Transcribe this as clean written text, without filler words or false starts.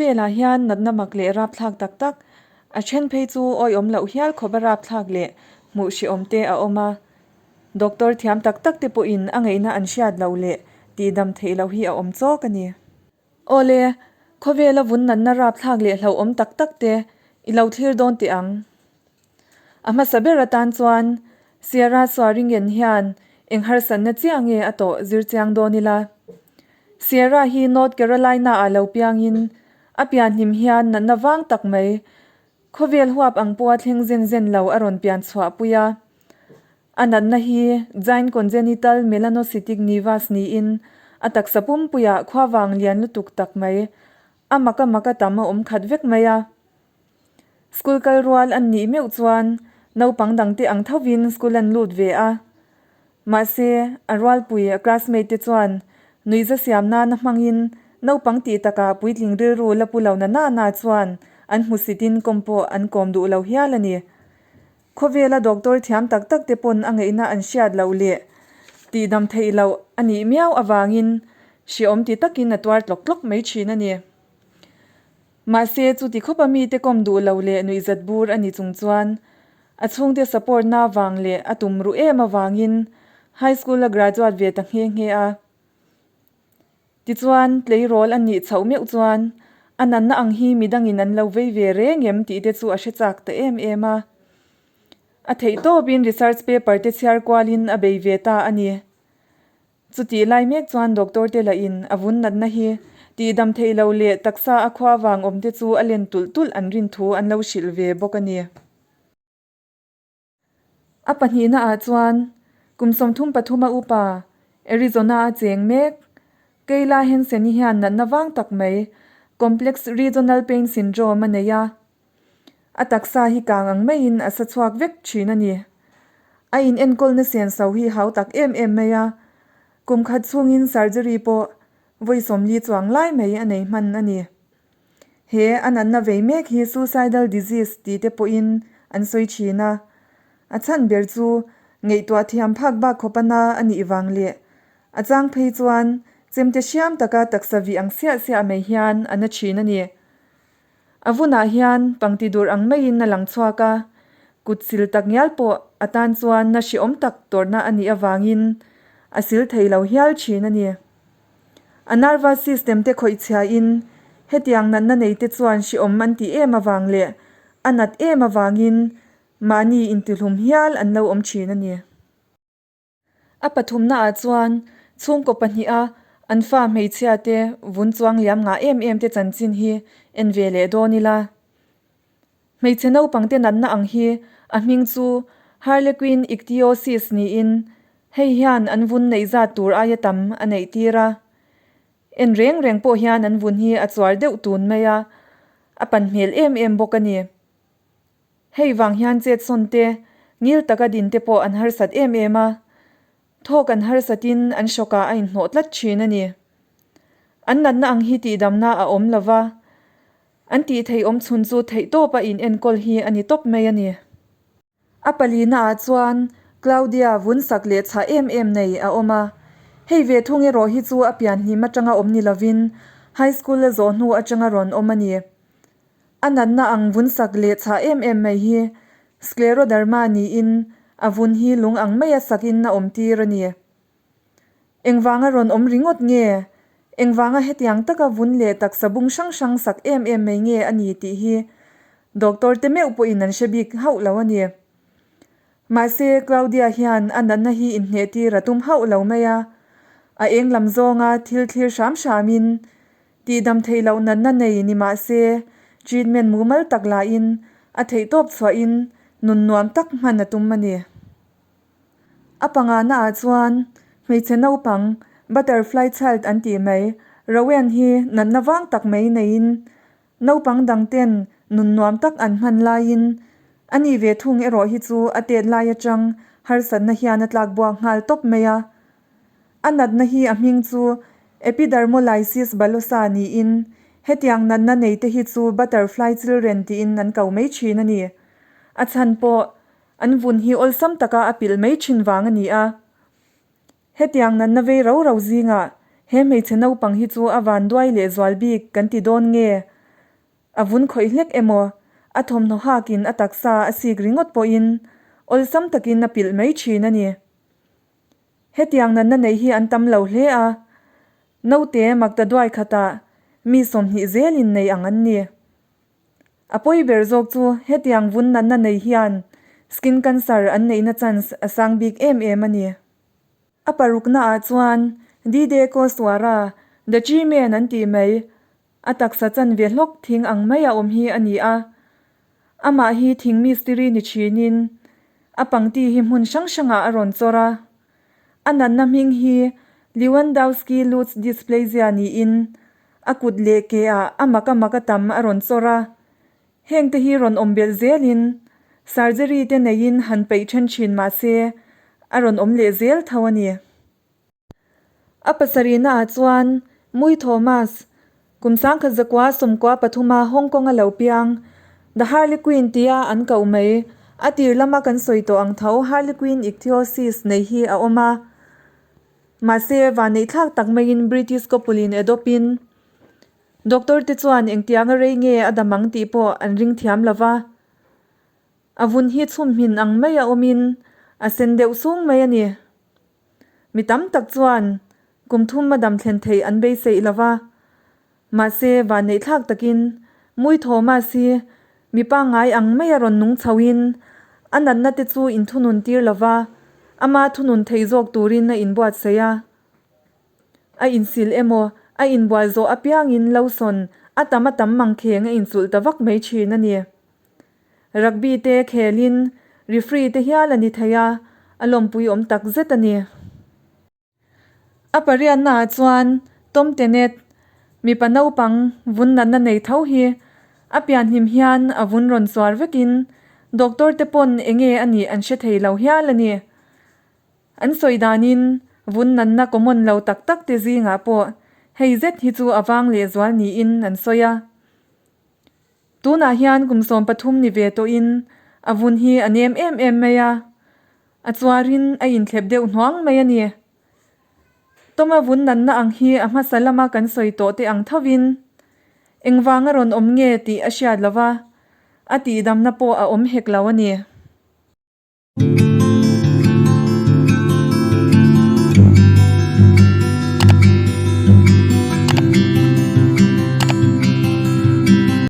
Khawvelah hian natna mak leh rapthlak tak tak, a then phei chu awihawm loh hial khawp a rapthlak leh hmuh hrehawm te a awm a. Doctor thiam tak tak te pawhin a ngaihna an hriat loh leh tihdam theih loh hi a awm chawk a ni. Awle, khawvela vun natna rapthlak leh hlauhawm tak tak te i lo thlir dawn teh ang. A hmasa ber atan chuan Sierra Swaringen hian eng harsatna chiah nge a tawh zir chiang dawn ila. Sierra hi North Carolina ah lo piangin a pianhnim hian natna vang tak mai khawvel huap ang pawha thleng zen zen lo a rawn pian chhuah pui a. A natna hi Giant Congenital Melanocytic Nevus niin a taksa pumpuiah khuavang lian lutuk tak mai a mak a mak a tam a awm khat vek mai a. School kal rual an nih meuh chuan naupang dangte ang thovin school an lut ve a. Mahse, a rualpui a classmate te chuan nuihza siam nana hmangin naupang tih takah puitling rilru la pu lo na na na chuan an hmusitin kawm pawh an kawm duh lo hial a ni. Khawvela doctor thiam tak tak te pawn a ngaihna an hriat loh leh tihdam theih loh a nih miau avangin hreawm ti takin a tuar tlawk tlawk mai thin a ni. Mahse, chuti khawpa mite kawm duh lo leh nuihzat bur a ni chung chuan a chhungte support na vang leh a tum ruh em avangin high school a graduate ve ta nghe nghe a. Tichuan, tleirawl a nih chhoh meuh chuan a nanna ang hi midangin an lo vei ve reng em tih te chu a hre chak ta em em a. A theihtawpin research paper te chhiar kualin a bei ve ta a ni. Chutih lai mek chuan doctor te lahin a vun natna hi tihdam theih lo leh taksa a khua vang awm te chu a len tulh tulh an rin thu an lo hrilh ve bawk a ni. A pahnihna ah chuan kum 33 a upa Arizona a cheng mek Kayla Hansen-i hian natna vang tak mai Complex Regional Pain Syndrome a nei a. A taksa hi kang ang maiin a sa chhuak vek thin a ni. A inenkawlna senso hi hau tak em em mai a, kum khat chhungin surgery pawh vawi 40 chuang lai mai a nei hman a ni. He a natna vei mek hi suicidal disease tih te pawhin an sawi thin a, a chhan ber chu ngaihtuah thiam phak bak khawp a na a nih vang leh a chang phei chuan chemte hriam taka taksa vih ang siah siah mai hian a na thin a ni. A vunah hian pangti dur ang maiin a lang chhuak a, kut sil tak ngial pawh a tan chuan na hrehawm tak tawrhna a nih avangin a sil thei lo hial thin a ni. A nervous system te khawih chhiain hetiang natna nei te chuan hrehawm an tih em avang leh a nat em avangin mahni intihlum hial an lo awm thin a ni. A pathumna ah chuan chhungkaw pahniha an fa hmeichhia te vun chuang liam ngah em em te chanchin hi en ve leh dawn ila. Hmeichhe naupang te natna ang hi a hming chu Harlequin Ichthyosis niin hei hian an vun neih zat tur aia tam a neih tir a. En reng reng pawh hian an vun hi a chuar deuh tun mai a, a pan hmel em em bawk a ni. Hei vang hian chetsawn te, ngil taka din te pawh an harsat em em a, thawk an harsatin an hrawkah a inhnawh tlat thin a ni. An natna ang hi tihdamna a awm lo va, an tih theih awm chhun chu theihtawpa inenkawl hi a ni tawp mai a ni. A palina ah chuan Claudia vun sak leh chhah em em nei a awm a, hei ve thung erawh hi chu a pianhlim atanga awm ni lovin high school a zawh hnu atanga rawn awm a ni. A natna ang vun sak leh chhah em em mai hi Scleroderma niin a vun hi lung ang maia sakin a awm tir a ni. Engvanga rawn awm ringawt nge? Engvanga hetiang taka vun leh taksa bung hrang hrang sak em em mai nge a ni tih hi doctor te meuh pawhin an hre bik hauh lo a ni. Mahse, Claudia hian a natna hi inhneh tir a tum hauh lo mai a, a eng lam zawnga thil thlir hram hramin Tihdam theih loh natna nei ni mah se, treatment mumal tak lahin a theihtawp chhuahin nun nuam tak hman a tum a ni. A pangana ah chuan hmeichhe naupang butterfly child an tih mai Rowen hi natna vang tak mai neiin naupang dang ten nun nuam tak an hman laiin a ni ve thung erawh hi chu a tet lai atang harsatna hian a tlak buak nghal tawp mai a. A natna hi a hming chu Epidermolysis bullosa niin hetiang natna neite hi chu butterfly children tiin an ko mai thin a ni. A chhan pawh an vun hi awlsam taka a pilh mai thin vang a ni a. Hetiang natna vei rau rau zingah he hmeichhe naupang hi chu a van duai leh zual bik kan ti dawn nge? A vun khawih hlek emaw, a thawmhnaw hakin a taksa a sik ringawt pawhin awlsam takin a pilh mai thin a ni. Hetiang natna nei hi an tam lo hle a, naute makta duai khatah mi 20 zelin nei ang an ni. A pawi ber zawk chu hetiang vun natna nei hian skin cancer an neihna chance a sang bik em em a ni. A parukna ah chuan Dide Koswara, The Tree Man an tih mai, a taksa chanve hlawk thing ang mai a awm hi a ni a. Amah hi thing mistiri ni thinin a pangti hi hmun hrang hrangah a rawn chawr a. A natna hming hi Lewandowski-Lutz dysplasia niin a kut leh ke ah a mak a mak a tam a rawn chawr a. Hengte hi rawn awm belh zelin surgery te neiin han peih then thin mah se a rawn awm leh zel tho a ni. A pasarihna ah chuan Mui Thomas, kum 1993 a Hong Kong a lo piang, The Harley Quinn tia an koh mai, a tir lama kan sawi tawh ang tho Harley Quinn ichthyosis nei hi a awm a. Mahse, vanneihthlak tak maiin British couple-in adopt-in doctor te chuan engtianga rei nge a dam ang tih pawh an ring thiam lo va. A vun hi chhum hmin ang mai a awmin a sen deuh sung mai a ni. Mi tam tak chuan kum thum a dam thlen theih an beiseih lo va, mahse vanneihthlak takin Mui Thomas hi mi pangngai ang mai a rawn nung chhoin a natna te chu inthunun tir lo va, ama thunun thei zawk turin a inbuatsaih a. A insil emaw a inbual zawh apiangin lotion a tam a tam mangkheng a inchulh ta vak mai thin a ni. Rugby te khelin referee te hial a ni thei a, a lawmpui awm tak zet a ni. A pariatna ah chuan Tom Tenet, mipa naupang vun natna nei tho hi a pianhlim hian a vun rawn chuar vekin doctor te pawn enge a nih an hre thei lo hial a ni. An sawi danin vun natna common lo tak tak te zingah pawh hei zet hi chu a vang lehzual niin an sawi a. Tunah hian kum 13 ni ve tawhin a vun hi a nem em em mai a, a chuarin a inthlep deuh hnuang mai a ni. Tawma vun nanna ang hi a hmasa lama kan sawi tawh te ang thovin engvanga rawn awm nge tih a hriat lova, a tihdamna pawh a awm hek lo a ni.